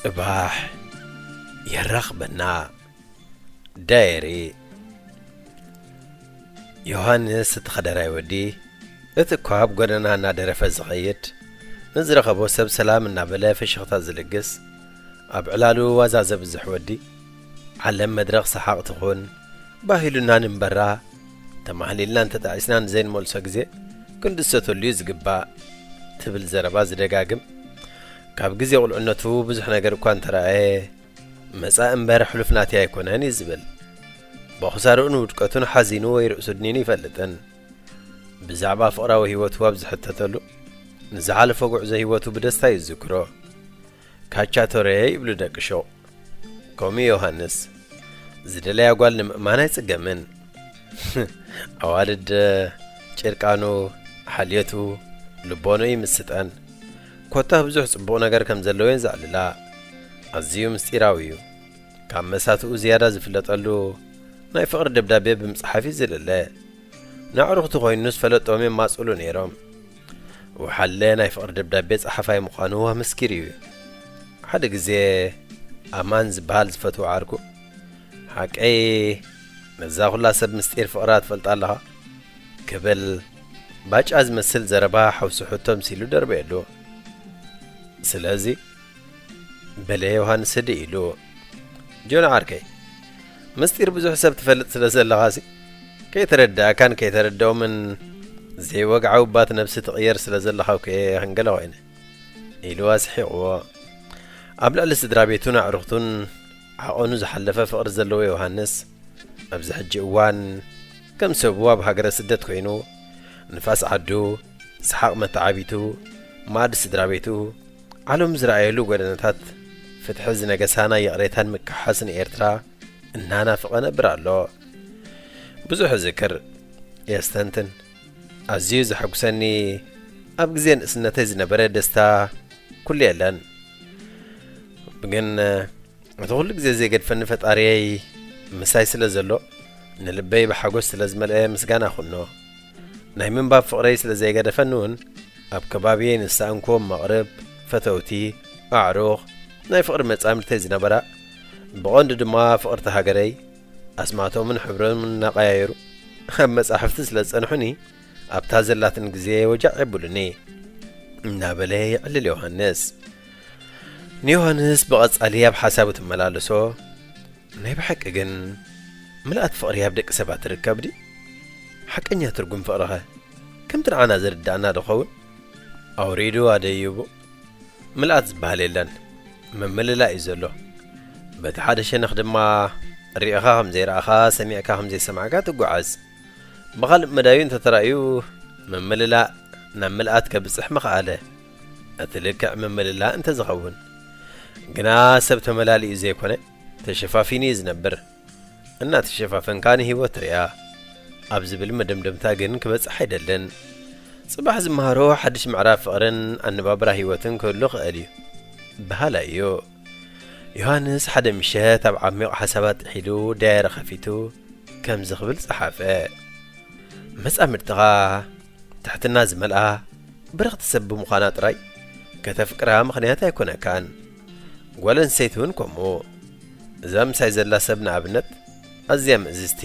እባሕ የራኽበና። ዳየሪ ዮሃንስ እቲ ኸደራይ ወዲ፣ እቲ እኳ ኣብ ጎደና እናደረፈ ዝኸይድ፣ ንዝረኸቦ ሰብ ሰላም እናበለ ፍሽኽታ ዝልግስ፣ ኣብ ዕላሉ ዋዛ ዘብዝሕ ወዲ፣ ዓለም መድረኽ ሰሓቕ ትኹን፣ ባህሉና ንንበራ፣ ተማህሊልና እንተጣዒስና ንዘይንመልሶ ግዜ ክንድሰተሉ እዩ ዝግባእ ትብል ዘረባ ዝደጋግም፣ ካብ ግዜ ቁልዕነቱ ብዙሕ ነገር እኳ እንተረኣየ፣ መጻኢ እምበር ሕሉፍ ናተይ ኣይኮነን እዩ ዝብል። ብኽሳርኡን ውድቀቱን ሓዚኑ ወይ ርእሱ ድኒኑ ይፈልጥን። ብዛዕባ ፍቕራዊ ህይወቱ ኣብ ዝሕተተሉ፣ ንዝሓለፎ ጉዕዞ ህይወቱ ብደስታ እዩ ዝዝክሮ። ካቻቶሬ ይብሉ ደቂ ሹቕ። ከምኡ ዮሃንስ፣ ዝደለያ ጓል ንምእማን ኣይጽገምን። ኣዋልድ ጭርቃኑ፣ ሓልዮቱ፣ ልቦንኡ ይምስጠን። ኮታ ብዙሕ ጽቡቕ ነገር ከም ዘለዎ እየን ዘዕልላ። ኣዝዩ ምስጢራዊ እዩ። ካብ መሳትኡ ዝያዳ ዝፍለጠሉ ናይ ፍቕሪ ደብዳቤ ብምጽሓፍ እዩ ዝልለ። ንኣዕሩኽቱ ኮይኑስ ፈለጦም የማጽሉ ነይሮም። ወሓለ ናይ ፍቕሪ ደብዳቤ ጸሓፋይ ምዃኑ ኣመስኪሩ እዩ። ሓደ ግዜ ኣማን ዝበሃል ዝፈትዎ ዓርኩ፣ "ሓቀይ ነዛ ኹላ ሰብ ምስጢር ፍቕራ ትፈልጣ ኣለኻ?" ክብል ባጫ ዝመስል ዘረባ ሓውሲ ሕቶ ምሲሉ ደርበየሉ። ስለዚ በለ ዮሃንስ ህድእ ኢሉ። "ጆን ዓርከይ፣ ምስጢር ብዙሕ ሰብ ትፈልጥ ስለ ዘለኻሲ፣ ከይተረድኣካን ከይተረድኦምን ዘይወግዓዊ ባት ነብሲ ትቕየር ስለ ዘለኻ እኮ እየ ክንገለ ኮይነ" ኢሉ ኣስሒቕዎ። ኣብ ልዕሊ ስድራ ቤቱን ኣዕሩኽቱን ዓቐኑ ዝሓለፈ ፍቕሪ ዘለዎ ዮሃንስ፣ ኣብዚ ሕጂ እዋን ከም ሰቡ ኣብ ሃገረ ስደት ኮይኑ፣ ንፋስ ዓዱ፣ ሰሓቕ መተዓቢቱ፣ ማዕዲ ስድራ ቤቱ፣ ዓለም ዝረኣየሉ ጎደናታት ፍትሒ ዝነገሳ ናይ ይቕሬታን ምክሕሓስን ኤርትራ እናናፈቐ ነብር ኣሎ። ብዙሕ እዝክር፣ የስተንትን። ኣዝዩ ዘሐጉሰኒ ኣብ ግዜ ንእስነተይ ዝነበረ ደስታ ኩሉ የለን። ግን እቲ ኩሉ ግዜ ዘይገድፈኒ ፈጣሪየይ ምሳይ ስለ ዘሎ፣ ንልበይ ብሓጎስ ስለ ዝመልአ ምስጋና ኩኖ። ናይ ምንባብ ፍቕረይ ስለ ዘይገደፈኒ እውን፣ ኣብ ከባቢየይ ንዝሰኣንክዎም መቕርብ፣ ፈተውቲ፣ ኣዕሩኽ፣ ናይ ፍቕሪ መጻምድተይ ዝነበራ፣ ብቐንዱ ድማ ፍቕርቲ ሃገረይ፣ ኣስማቶምን ሕብሮምን እናቐያየሩ ኣብ መጻሕፍቲ ስለ ዝጸንሑኒ፣ ኣብታ ዘላትኒ ግዜ ወጃዕ የብሉኒ እናበለ የዕልል ዮሃንስ። ንዮሃንስ ብቐጻሊ ኣብ ሓሳቡ ትመላለሶ፣ ናይ ብሓቂ ግን ምልኣት ፍቕሪ ኣብ ደቂ ሰባት ትርከብ ድዩ? ሓቀኛ ትርጉም ፍቕሪኸ ከምቲ ንዓና ዝርድኣና ዶ ኸውን? ኣውሪዱ ኣደይቡ ምልኣት ዝበሃል የለን፣ ምምልላእ እዩ ዘሎ። በቲ ሓደ ሸነኽ ድማ ሪእኻ ከም ዘይረኣኻ፣ ሰሚዕካ ከም ዘይሰማዕካ ትጓዓዝ። ብኻልእ መዳዩ እንተተራእዩ፣ ምምልላእ ናብ ምልኣት ከብጽሕ ምኽኣለ። እቲ ልክዕ ምምልላእ እንተዝኸውን ግና፣ ሰብ ተመላሊኡ ዘይኮነ፣ ተሸፋፊኑ እዩ ዝነብር። እናተሸፋፈንካ ንህይወት ርያ ኣብ ዝብል መደምደምታ ግን ክበጽሕ ኣይደልን። ጽባሕ ዝመሃሮ ሓድሽ ምዕራፍ ፍቕርን ኣነባብራ ህይወትን ክህሉ ክእል እዩ። በሃላይ እዩ። ዮሃንስ ሓደ ምሸት ኣብ ዓሚቕ ሓሳባት ጥሒሉ ዳየሪ ከፊቱ ከምዚ ክብል ጸሓፈ። መጻምድትኻ ትሕትና ዝመልኣ ብርኽቲ ሰብ ብምዃና ጥራይ ከተፍቅራ ምኽንያት ኣይኮነካን። ጓል ኣንስተይቲ እውን ከምኡ። እዛ ምሳይ ዘላ ሰብ ንኣብነት ኣዝያ ምእዝዝቲ፣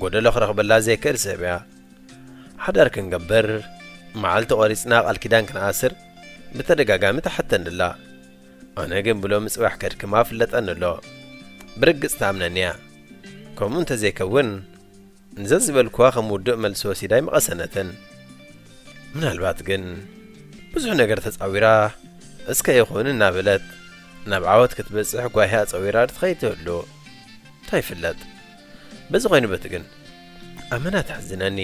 ጎደሎ ክረኽበላ ዘይክእል ሰብ እያ። ሓዳር ክንገብር፣ መዓልቲ ቆሪጽና ቃል ኪዳን ክንኣስር ብተደጋጋሚ ትሓተኒ ኣላ። ኣነ ግን ብሎሚ ጽባሕ ከድክማ ፍለጠኒ ኣሎ። ብርግጽ ትኣምነኒ እያ። ከምኡ እንተዘይከውን፣ ንዘዝበልኩዋ ከም ውዱእ መልሲ ወሲዳ ኣይምቐሰነትን። ምናልባት ግን ብዙሕ ነገር ተጻዊራ፣ እስከ ይኹን እናበለት ናብ ዓወት ክትበጽሕ ጓሂ ኣጸዊራ ትኸይድ ትህሉ። እንታይ ይፍለጥ? በዚ ኮይኑ በቲ ግን ኣመና ተሕዝነኒ።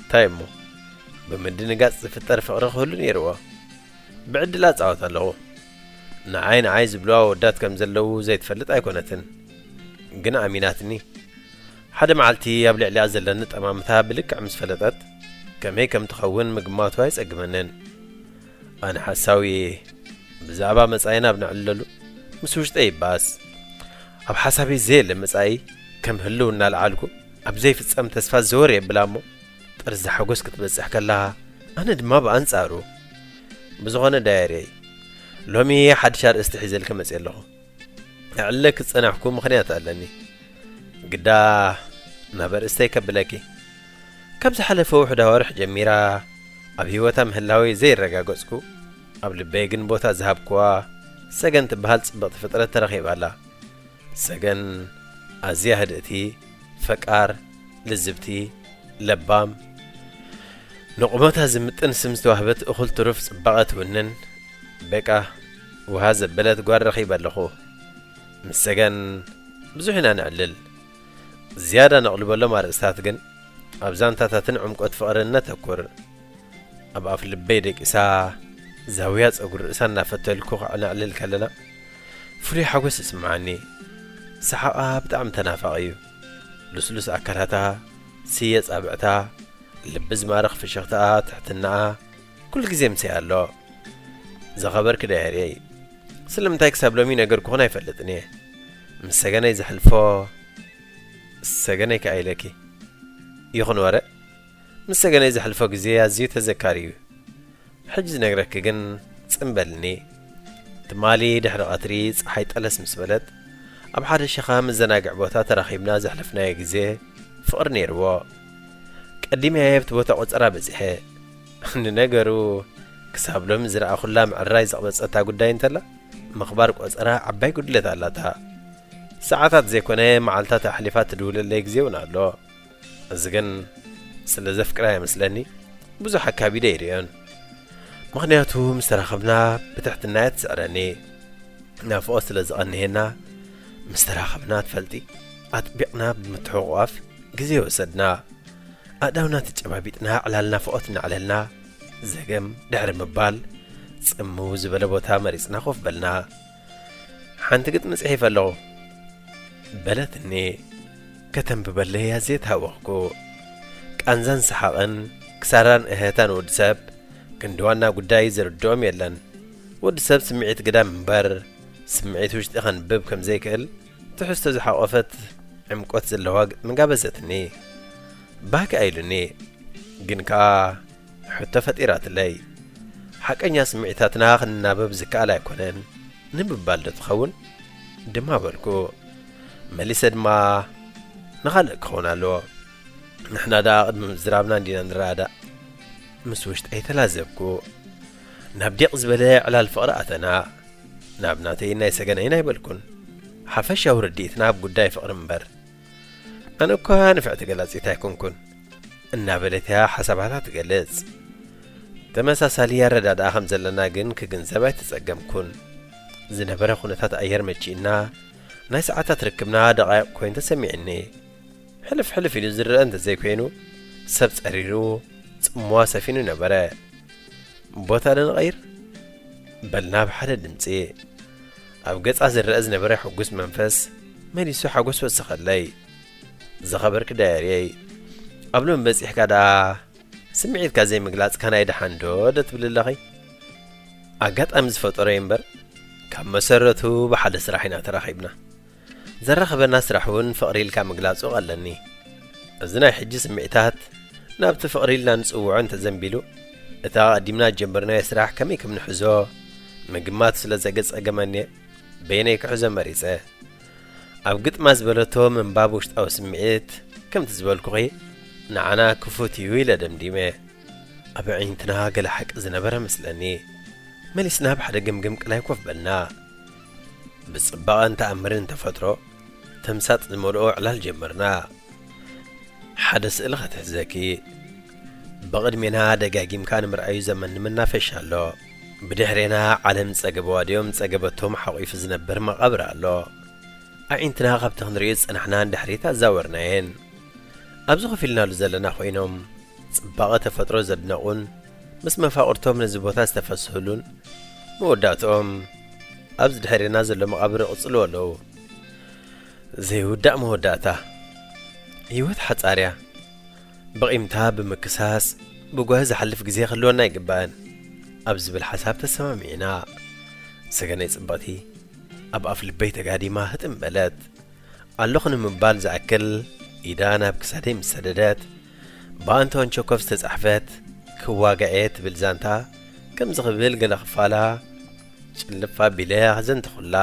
እንታይ እሞ፣ ብምድንጋጽ ዝፍጠር ፍቕሪ ክህሉ ነይርዎ። ብዕድላ እጻወት ኣለኹ። ንዓይ ንዓይ ዝብልዋ ኣወዳት ከም ዘለዉ ዘይትፈልጥ ኣይኮነትን። ግን ኣሚናትኒ። ሓደ መዓልቲ ኣብ ልዕሊኣ ዘለኒ ጠማምታ ብልክዕ ምስ ፈለጠት፣ ከመይ ከም ትኸውን ምግማቱ ኣይጸግመንን። ኣነ ሓሳዊ እየ። ብዛዕባ መጻኢና ኣብ ነዕልለሉ፣ ምስ ውሽጠይ ይበኣስ። ኣብ ሓሳበይ ዘየለ መጻኢ ከም ህልው እናለዓልኩ፣ ኣብ ዘይፍጸም ተስፋ ዘወር የብላ እሞ፣ ጥርዚ ሓጎስ ክትበጽሕ ከላ፣ ኣነ ድማ ብኣንጻሩ። ብዝኾነ ዳየሪየይ፣ ሎሚ ሓድሽ ኣርእስቲ ሒዘልኪ መጽየ ኣለኹ። ኣዕለኪ ዝጸናሕኩ ምኽንያት ኣለኒ። ግዳ ናብ ኣርእስተይ ከብለኪ። ካብ ዝሓለፈ ውሑድ ኣዋርሕ ጀሚራ ኣብ ህይወታ ምህላወይ ዘየረጋገጽኩ፣ ኣብ ልበይ ግን ቦታ ዝሃብኩዋ ሰገን ትበሃል ጽብቕቲ ፍጥረት ተረኺባ ኣላ። ሰገን ኣዝያ ህድእቲ፣ ፈቃር፣ ልዝብቲ፣ ለባም፣ ንቑመታ ዝምጥን ስም ዝተዋህበት እኹል ትሩፍ ጽባቐ ትውንን፣ በቃ፣ ውሃ ዘበለት ጓል ረኺበ ኣለኹ። ምስ ሰገን ብዙሕ ኢና ነዕልል። ዝያዳ ነቕልበሎም ኣርእስታት ግን ኣብ ዛንታታትን ዕምቆት ፍቕርን ነተኩር። ኣብ ኣፍ ልበይ ደቂሳ፣ ዛውያ ጸጉሪ ርእሳ እናፈተልኩ ከዕነዕልል ከለና፣ ፍሉይ ሓጎስ ይስምዓኒ። ሰሓቓ ብጣዕሚ ተናፋቒ እዩ። ልስሉስ ኣካላታ፣ ስየ ጻብዕታ፣ ልቢ ዝማርኽ ፍሽኽታኣ፣ ትሕትናኣ፣ ኩሉ ግዜ ምሳይ ኣሎ። ዝኸበርኪ ዳየርየይ፣ ስለምንታይ ክሳብ ሎሚ ነገርኩኽን ኣይፈልጥን እየ። ምስ ሰገነይ ዘሕልፎ፣ ሰገነይ ከኣ ኢለኪ። ይኹን ወረ፣ ምስ ሰገነይ ዘሕልፎ ግዜ ኣዝዩ ተዘካሪ እዩ። ሕጂ ዝነግረኪ ግን ጽምበልኒ። ትማሊ ድሕሪ ቀትሪ ጸሓይ ጠለስ ምስ በለት፣ ኣብ ሓደ ሸኻ መዘናግዒ ቦታ ተራኺብና ዘሕለፍናዮ ግዜ ፍቕሪ ነይርዎ። ቀዲመ ኣብቲ ቦታ ቆጸራ በጺሐ። ንነገሩ፣ ክሳብ ሎሚ ዝረኣኹላ ምዕራይ ዘቕበጸታ ጉዳይ እንተላ፣ ምኽባር ቆጸራ ዓባይ ጉድለት ኣላታ። ሰዓታት ዘይኮነ፣ መዓልታት ኣሕሊፋ ትድውለለይ ግዜ እውን ኣሎ። እዚ ግን ስለ ዘፍቅራ ይመስለኒ ብዙሕ ኣካቢደ ይርእዮን። ምኽንያቱ ምስ ተራኸብና ብትሕትና እያ ትስዕረኒ። ናፍቖት ስለ ዝቐንየና፣ ምስ ተራኸብና ትፈልጢ፣ ኣጥቢቕና ብምትሕቑቓፍ ግዜ ወሰድና። ኣእዳውና ተጨባቢጥና ዕላል ናፍቖት እናዕለልና፣ ዘገም ድሕሪ ምባል፣ ጽምው ዝበለ ቦታ መሪጽና ኮፍ በልና። ሓንቲ ግጥሚ ጽሒፈ ኣለኹ፣ በለትኒ። ከተንብበለይ ኣዝየ ተሃወኽኩ። ቃንዛን ሰሓቕን ክሳራን እህህታን ወዲ ሰብ ክንዲ ዋና ጉዳይ ዝርድኦም የለን። ወዲ ሰብ ስምዒት ግዳም እምበር፣ ስምዒት ውሽጢ ከንብብ ከም ዘይክእል ትሕዝቶ ዝሓቖፈት ዕምቆት ዘለዋ ግጥሚ ጋበዘትኒ። ባህ ከኣ ኢሉኒ። ግን ከኣ ሕቶ ፈጢራትለይ። ሓቀኛ ስምዒታትና ክንናበብ ዝከኣል ኣይኮነን ንምባል ዶ ትኸውን? ድማ በልኩ። መሊሰ ድማ ንኻልእ ክኸውን ኣለዎ። ንሕና ደኣ ቅድሚ ምዝራብና እንዲና ንረዳእ። ምስ ውሽጠይ ተላዘብኩ። ናብ ዲቕ ዝበለ ዕላል ፍቕሪ ኣተና። ናብ ናተይን ናይ ሰገነይን ኣይበልኩን። ሓፈሻዊ ርድኢትና ኣብ ጉዳይ ፍቕሪ እምበር። ኣነ እኳ ንፍዕቲ ገላጺት ኣይኮንኩን፣ እናበለት እያ ሓሳባታ ትገልጽ። ተመሳሳሊ ኣረዳድኣ ከም ዘለና ግን ክግንዘብ ኣይተጸገምኩን። ዝነበረ ኩነታት ኣየር መቺእና፣ ናይ ሰዓታት ርክብና ደቓይቕ ኮይኑ ተሰሚዕኒ። ሕልፍ ሕልፍ ኢሉ ዝረአ እንተዘይኮይኑ፣ ሰብ ጸሪሩ ጽምዋ ሰፊኑ ነበረ። ቦታ ዶ ንቐይር? በልና ብሓደ ድምጺ። ኣብ ገጻ ዝረአ ዝነበረ ሕጉስ መንፈስ መሊሱ ሓጎስ ወሰኸለይ። ዝኸበርኪ ዳየርየይ፣ ኣብ ሎሚ በጺሕካ ደኣ ስምዒትካ ዘይምግላጽካ ናይ ደሓን ዶ ዶ ትብሊ ኣለኺ? ኣጋጣሚ ዝፈጠሮ እዩ እምበር፣ ካብ መሰረቱ ብሓደ ስራሕ ኢና ተራኺብና። ዘራኽበና ስራሕ እውን ፍቕሪ ኢልካ ምግላጹ ቀለኒ። እዚ ናይ ሕጂ ስምዒታት ናብቲ ፍቕሪ ኢልና ንጽውዖ እንተዘንቢሉ፣ እቲ ኣቐዲምና ዝጀመርናዮ ስራሕ ከመይ ከም ንሕዞ ምግማት ስለ ዘጸገመኒ፣ በይነይ ክሕዞ መሪጸ። ኣብ ግጥማ ዝበለቶ ምንባብ ውሽጣዊ ስምዒት፣ ከምቲ ዝበልኩኺ፣ ንዓና ክፉት እዩ ኢለ ደምዲመ። ኣብ ኣዒንትና ገለ ሓቂ ዝነበረ መስለኒ። መሊስና ብሓደ ግምግም ቅላይ ኮፍ በልና። ብጽባቐን ተኣምርን ተፈጥሮ ተምሳጥ ዝመልኦ ዕላል ጀመርና። ሓደ ስእሊ ኸትሕዘኪ። ብቕድሜና ደጋጊምካ ንምርኣዩ ዘመኒ መናፈሻ ኣሎ። ብድሕሬና ዓለም ጸገበዋ ድዮም ጸገበቶም ሓቑፉ ዝነብር መቓብር ኣሎ። ኣዒንትና ካብቲ ክንርእዮ ዝጸናሕና ንድሕሪት ኣዛወርናየን። ኣብዚ ኮፍ ኢልናሉ ዘለና ኮይኖም፣ ጽባቐ ተፈጥሮ ዘድነቑን ምስ መፋቕርቶም ነዚ ቦታ ዝተፈስህሉን፣ መወዳእትኦም ኣብዚ ድሕሬና ዘሎ መቓብር ይቕጽልዎ ኣለዉ። ዘይውዳእ መወዳእታ። ህይወት ሓጻር እያ። ብቒምታ ብምክሳስ፣ ብጓሂ ዝሓልፍ ግዜ ክህልወና ኣይግባእን፣ ኣብ ዝብል ሓሳብ ተሰማሚዕና። ሰገነይ ጽብቕቲ ኣብ ኣፍ ልበይ ተጋዲማ ህጥም በለት። ኣለኹ ንምባል ዝኣክል ኢዳ ናብ ክሳደይ ምስ ሰደደት፣ ብኣንቶን ቸኮቭ ዝተጻሕፈት ክዋጋ'የ ትብል ዛንታ ከምዚ ክብል ገለ ክፋላ ጭልፍ ኣቢለ ዘንተኹላ።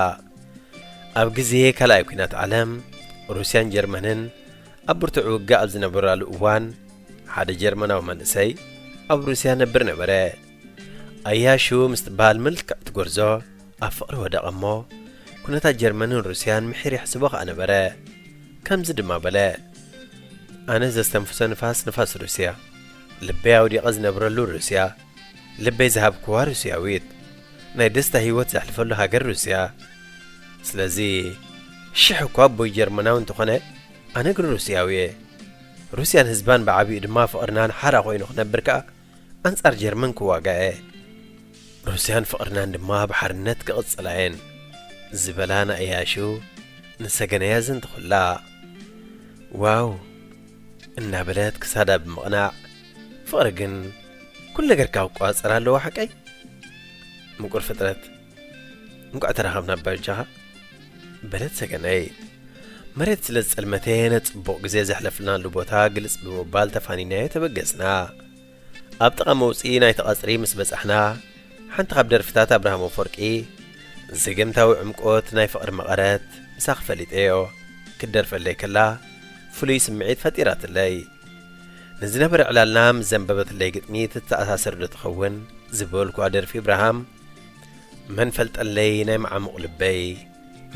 ኣብ ግዜ ካልኣይ ኲናት ዓለም፣ ሩስያን ጀርመንን ኣብ ብርቱዕ ውግእ ኣብ ዝነበራሉ እዋን፣ ሓደ ጀርመናዊ መንእሰይ ኣብ ሩስያ ነብር ነበረ። ኣያሹ ምስ ትበሃል ምልክዕቲ ጎርዞ ኣብ ፍቕሪ ወደቐ እሞ፣ ኩነታት ጀርመንን ሩስያን ምሒር ይሕስቦ ኸኣ ነበረ። ከምዚ ድማ በለ፣ ኣነ ዘስተንፍሶ ንፋስ፣ ንፋስ ሩስያ፣ ልበይ ኣውዲቐ ዝነብረሉ ሩስያ፣ ልበይ ዝሃብክዋ ሩስያዊት፣ ናይ ደስታ ህይወት ዘሕልፈሉ ሃገር ሩስያ። ስለዚ ሽሕ እኳ ኣቦይ ጀርመናዊ እንተኾነ፣ ኣነ ግን ሩስያዊ እየ። ሩስያን ህዝባን ብዓቢኡ ድማ ፍቕርናን ሓራ ኮይኑ ክነብር ከኣ ኣንጻር ጀርመን ክዋጋእ እየ። ሩስያን ፍቕርናን ድማ ብሓርነት ክቕጽላ እየን ዝበላ ንኣያሹ ንሰገነያ ዘንተኹላ። ዋው እናበለት ክሳዳ ብምቕናዕ፣ ፍቕሪ ግን ኩሉ ነገር ካብ ክቋጸር ኣለዎ ሓቀይ? ምቁር ፍጥረት፣ እንቋዕ ተራኸብና በጃኻ በለት ሰገነይ። መሬት ስለ ዝጸልመተ ነቲ ጽቡቕ ግዜ ዘሕለፍናሉ ቦታ ግልጽ ብምባል ተፋኒናዮ ተበገስና። ኣብ ጥቓ መውጽኢ ናይቲ ቀጽሪ ምስ በጻሕና፣ ሓንቲ ካብ ደርፍታት ኣብርሃም ኣፈወርቂ፣ ዘገምታዊ ዕምቆት ናይ ፍቕሪ መቐረት፣ ምሳኺ ፈሊጠዮ፣ ክትደርፈለይ ከላ፣ ፍሉይ ስምዒት ፈጢራትለይ። ንዝነበረ ዕላልና ምስ ዘንበበትለይ ግጥሚ ትተኣሳሰር ዶ ትኸውን ዝበልኩዋ ደርፊ ኣብርሃም፣ መን ፈልጠለይ ናይ መዓሙቕ ልበይ፣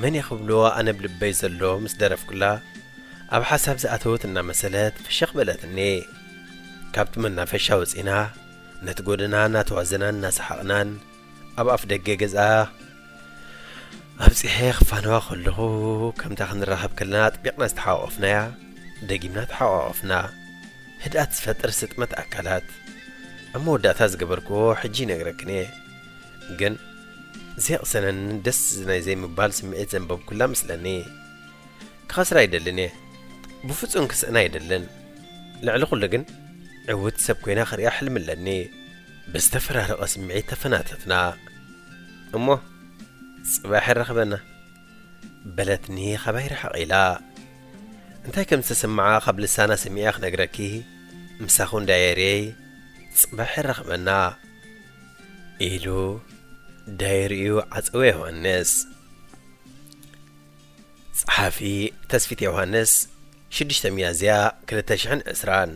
መን እየ ክብሎ ኣነ ብልበይ ዘሎ ምስ ደረፍኩላ፣ ኣብ ሓሳብ ዝኣተወት እናመሰለት ፍሽኽ በለትኒ። ካብቲ መናፈሻ ወጺና፣ ነቲ ጎደና እናተዋዘናን እናሰሓቕናን፣ ኣብ ኣፍ ደገ ገዝኣ ኣብጺሐ ክፋነዋ ከለኹ፣ ከምታ ክንራኸብ ከለና ኣጥቢቕና ዝተሓቋቖፍናያ፣ ደጊምና ተሓቋቖፍና። ህድኣት ዝፈጥር ስጥመት ኣካላት። ኣብ መወዳእታ ዝገበርክዎ ሕጂ ይነግረክን እየ። ግን ዘየቕሰነንን ደስ ናይ ዘይምባል ስምዒት ዘንበብኩላ መስለኒ። ክኸስራ ኣይደልን እየ። ብፍጹም ክስእና ኣይደልን። ልዕሊ ኩሉ ግን ዕውት ሰብ ኮይና ክሪኣ ሕልሚ ኣለኒ። ብዝተፈራረቐ ስምዒት ተፈናተትና። እሞ ጽባሕ ይራኸበና። በለትኒ ካባይ ርሕቕ ኢላ። እንታይ ከም ዝተሰምዓ ካብ ልሳና ሰሚዐ ክነግረኪ፣ ምሳኹ እንዳየርየይ ጽባሕ የራኽበና ኢሉ ዳየርኡ ዓጸወ ዮሃንስ። ጸሓፊ ተስፊት ዮሃንስ፣ ሽዱሽተ ሚያዝያ ክልተ ሽሕን ዕስራን።